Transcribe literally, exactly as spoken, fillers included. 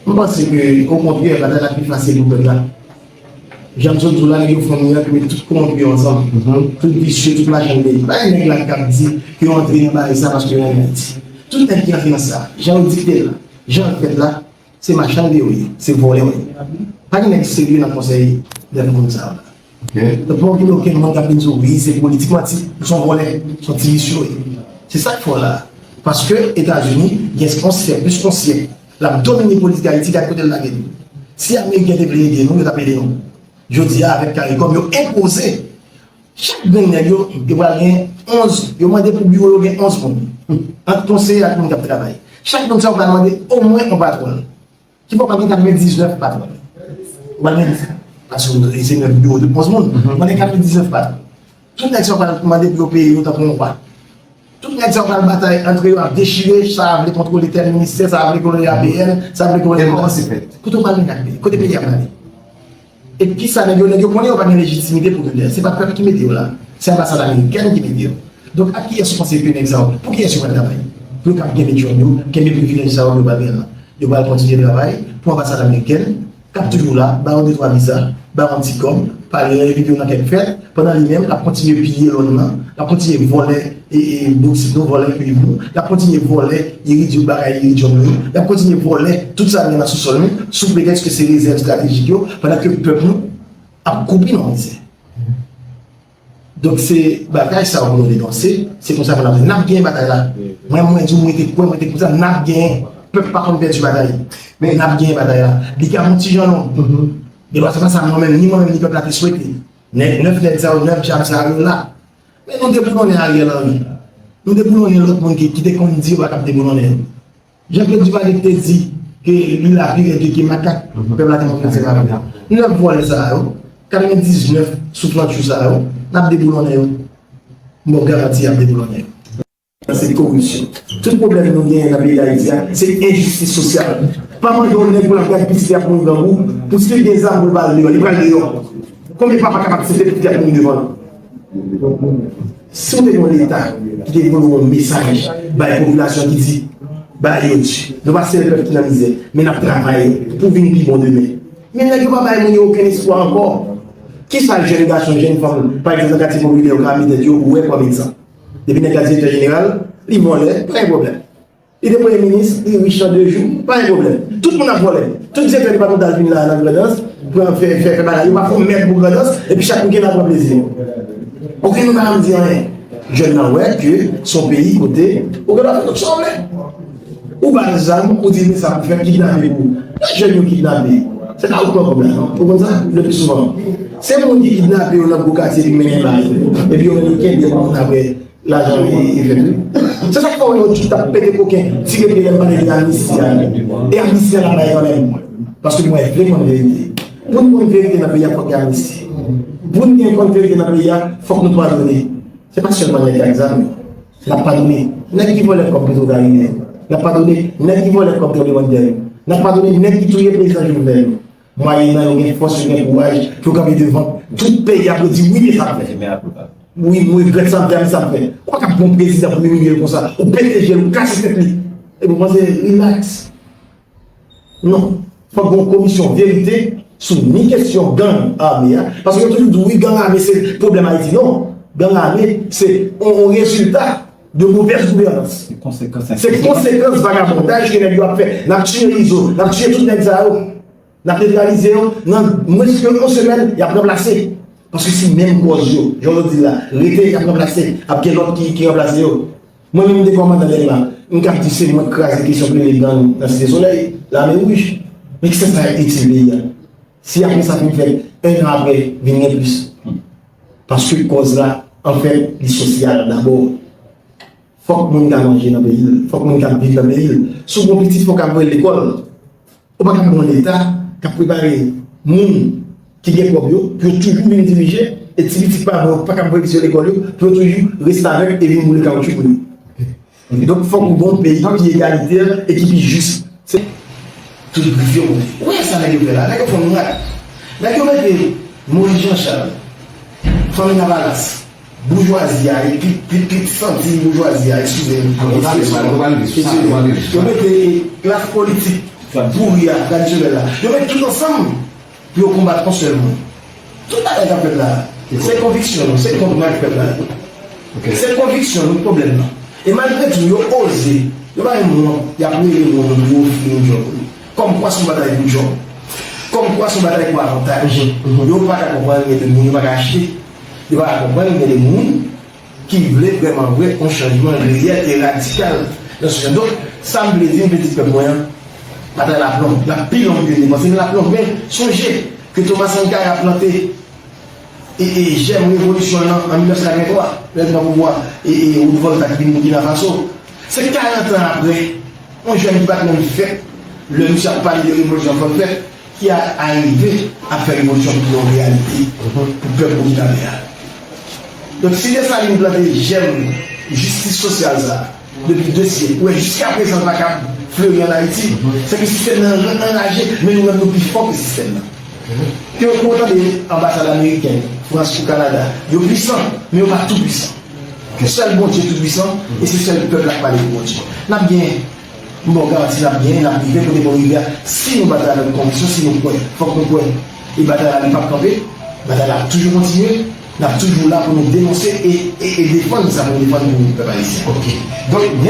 Mwen panse ke, okontrè, batay la pi fasil pou pèp la. Jan m sot di w la, nèg yo fè yon mirak, yo met tout kowonpi yo ansanm. Tout visye, tout machann peyi. Pa gen nèg la k ap di ke yo antre nan bagay sa paske yo renmen Ayiti. Tout nèg ki antre nan sa, jan yo dikte l la, jan l fèt la, se machann yo ye, se vòlè yo ye. Pa gen nèg serye nan konsèy de moun sa yo la. Donk, pa gen okenn moun k ap vin di w, wi, se politik, manti, se yon vòlè, se yon ti visye yo ye. Se sa k fè w la. Paske Etazini, gen yon syèk, plis yon syèk, l ap domine politik Ayiti, gad kote l lage nou. Si Ameriken te vle ede nou, yo t ap ede nou. Jodi a, avèk CARICOM, yo enpoze chak grenn nèg yo, yo pral gen onz, yo mande pou biwo yo gen onz moun. Ant konseye ak moun k ap travay. Chak moun sa yo pral mande omwen yon patwòn. Ki fè w pral gen katrevendiznèf patwòn. Ou pral gen, paske se nèf biwo de onz moun. Ou pral gen katrevendiznèf patwòn. Tout nèg sa yo pral mande pou yo peye yo tankou yon wa. Tout nèg sa yo pral batay ant yo, ap dechire, sa a vle kontwole tèl ministè, sa a vle kontwole A P N, sa a vle kontwole Kòman se fèt? Kote w pral gen ak peyi? Kote peyi a prale? Epi kisa nèg yo, nèg yo konnen yo pa gen lejitimite pou yo lè. Se pa pèp ki mete yo la. Se anbasad amerikèn ki mete yo. Donk, ak kiyès ou panse ke nèg sa yo, pou kiyès yo pral travay? Pou yo kab kenbe djòb yo, kenbe privilèj sa yo yo pral genyen la. Yo pral kontinye travay pou anbasad amerikèn, k ap toujou la, ba yo de twa viza, ba yo yon ti kòb, pale envite yo nan kèk fèt, pandan li menm, l ap kontinye piye lòn nan, l ap kontinye vòlè e, e, boksit nou, vòlè kuiv nou, l ap kontinye vòlè iridyo, bagay iridyo nou yo, l ap kontinye vòlè tout sa nou gen nan sousòl nou, sou pretèks ke se rezèv estratejik yo, pandan ke pèp nou ap koupi nan mizè. Donk, se batay sa yo pou nou denonse, se konsa pou n ap, n ap genyen batay la. Mwen, mwen di w, mwen te kwè, mwen te konsa, n ap genyen. Pèp pa konn pèdi batay. Men n ap genyen batay la. Li ka yon ti jan long. Men se pa sa mwen menm, ni mwen menm, ni pèp la te swete. Nèf, nèf nèg sa yo, nèf djab sa yo la. Men nou deboulonnen Ariel Henry. Nou deboulonnen lòt moun ki, ki te konn di yo pa t ap deboulonnen yo. Jean-Claude Duvalier te di ke li la pi rèd ke makak, pèp la te montre se pa vre. Nèf vòlè sa yo, katrevendiznèf souflantchou sa yo, n ap deboulonnen yo. M ba w garanti y ap deboulonnen yo. Se koripsyon. Tout pwoblèm nou genyen nan peyi Dayiti a, se enjistis sosyal. Pa mande yon nèg pou l ap gad pitit li ap mouri grangou, pou si l gen zam pou l ba l deyò, li pral deyò. Konbyen papa k ap aksepte pitit li ap mouri devan l? Si w te gen yon Leta ki te voye yon mesaj bay popilasyon ki di, bay yo di, nou pa sèl pèp ki nan mizè, men n ap travay pou vin pi bon demen. Men nèg yo pa bay moun yo okenn espwa ankò. Kisa jèn gason, jèn fanm, pa egzanp, nan katye popilè yo ka mete tèt yo pou wè kòm egzanp? Depi nèg la direktè jeneral, li vòlè, pa gen pwoblèm. Li te premye minis, li rich an de jou, pa gen pwoblèm. Tout moun ap vòlè. Tout direktè depatmantal vin la nan Grandans, pran fè, fè, fè bagay. Yo pa fè yon mèb pou Grandans, epi chak moun ki la pran plezi. Oke, nou pa janm di anyen. Jèn nan wè ke se yon peyi kote ou gen dwa fè tout sa w vle. Ou ba l zam, ou di men sa pou fè, kidnape pou ou. Lè jèn yo kidnape, se pa ou k pran kòb la, non. Ou konn sa? Le pi souvan, se moun ki kidnape yo nan gwo katye ki mennen ba yo. Epi yo menm yo kenbe moun apre. Lajan e, e fèt, wi. Se sa k fè w wè yo tout ap pete koken, tire pye lè m pale de amnisti a. E amnisti a la bay kanmenm. Paske mwen vle konn verite. Pou n konn verite nan peyi a, fòk gen amnisti. Pou n gen konn verite nan peyi a, fòk nou padone. Se pa sèlman nèg ak zam yo. N ap padone nèg ki vòlè kòb Petro Caribe yo. N ap padone nèg ki vòlè kòb tranblemanntè yo. N ap padone nèg ki touye prezidan Jovenel yo. Mwayennan yo gen fòs, yo gen kouraj pou yo kanpe devan tout peyi a pou yo di wi, men sa m fè. Wi, m regrèt sa m fè, men sa m fè. Ou pa ka pran yon prezidan pou imilye l konsa, ou pete je l, ou kase tèt li. Epi w panse, relax. Non. Fòk gen yon komisyon verite sou ni kesyon gang ame a. Paske yo toujou di, wi, gang ame se pwoblèm Ayiti. Non. Gang ame se yon, yon rezilta de movèz gouvènans. Se konsekans vagabondaj ke nèg yo ap fè. N ap tiye Izo, n ap tiye tout nèg sa yo. N ap netralize yo, nan mwens ke yon semèn, y ap ranplase. Paske se menm kòz yo, jan w di la, rete, y ap ranplase, ap gen lòt ki, ki ranplase yo. Mwen menm, m te kòmandan lè m la, m ka di se mwen k kraze kesyon premye gang nan Site Solèy, Lame Wouj. Men kisa sa itil peyi a? Si apre sa fin fèt, en an apre, vin gen plis. Paske kòz la, anfèt, li sosyal dabò. Fòk moun ka manje nan peyi l, fòk moun ka viv nan peyi l. Si w gen pitit, fòk w ap voye l lekòl. Ou pa ka pran yon Leta k ap prepare moun ki gen kòb yo pou yo toujou vin dirije, e ti pitit paran yo pa ka voye pitit yo lekòl yo, pou yo toujou rete avèk e vin boule kawotchou pou li. Donk, fòk ou gen yon peyi ki pi egalitè e ki pi jis. Se tout grif yo monte. Ou wè sa nèg yo fè la? Nèg yo fè yon mirak. Nèg yo mete Moïse Jean Charles, Fanmi Lavalas, boujwazi a, e pi, pi, pi santi boujwazi a, eskize m. Yo mete klas politik Pouri a, tradisyonèl la. Yo met tout ansanm pou yo konbat yon sèl moun. Tout bagay k ap fèt la, se konviksyon nou, se kont mwen k fèt la. Se konviksyon nou k pwoblèm nan. E malgre tou, yo oze, yo pa gen moun, y ap rele moun pou yo ofri yon djòb. Kòmkwa se yon batay pou djòb. Kòmkwa se yon batay pou avantaj. Yo pa ka konprann gen de moun yo pa ka achte. Yo pa ka konprann gen de moun ki vle vrèman vre yon chanjman reyèl e radikal nan sijè. Donk, sa m vle di, m vle di pèp mwen an, batay la ap long, l ap pi long ke n te panse, men l ap long. Men, sonje ke Thomas Sankara plante e, e jèm revolisyon an an mil nèf san katrevenntwa, lè l pran pouvwa, e, e wout vòlta ki vin Burkina Faso. Se karant an apre, yon jèn ki pa t menm fèt, lè misye ap pale de revolisyon fòk fèt, ki a arive ap fè revolisyon pou yon reyalite pou pèp boukinabè a. Donk, si Desalin plante jèm jistis sosyal sa a depi de syèk, ou wè jiska prezan l pa kab fleri ann Ayiti, se ke sistèm nan anraje, men nou menm nou pi fò ke sistèm nan. Ke ou tande anbasad ameriken, Frans ou Kanada, yo pwisan, men yo pa tou pwisan. Sèl Bondye tou pwisan, e se sèl pèp la k pale pou Bondye. N ap gen M ba w garanti n ap genyen, n ap rive kote pou n rive a. Si nou batay avèk konviksyon, si nou kwè, fòk nou kwè. E batay la li p ap kanpe, batay la ap toujou kontinye, n ap toujou la pou nou denonse e, e, e defann sa pou nou defann pou pèp ayisyen. Ok. Donk,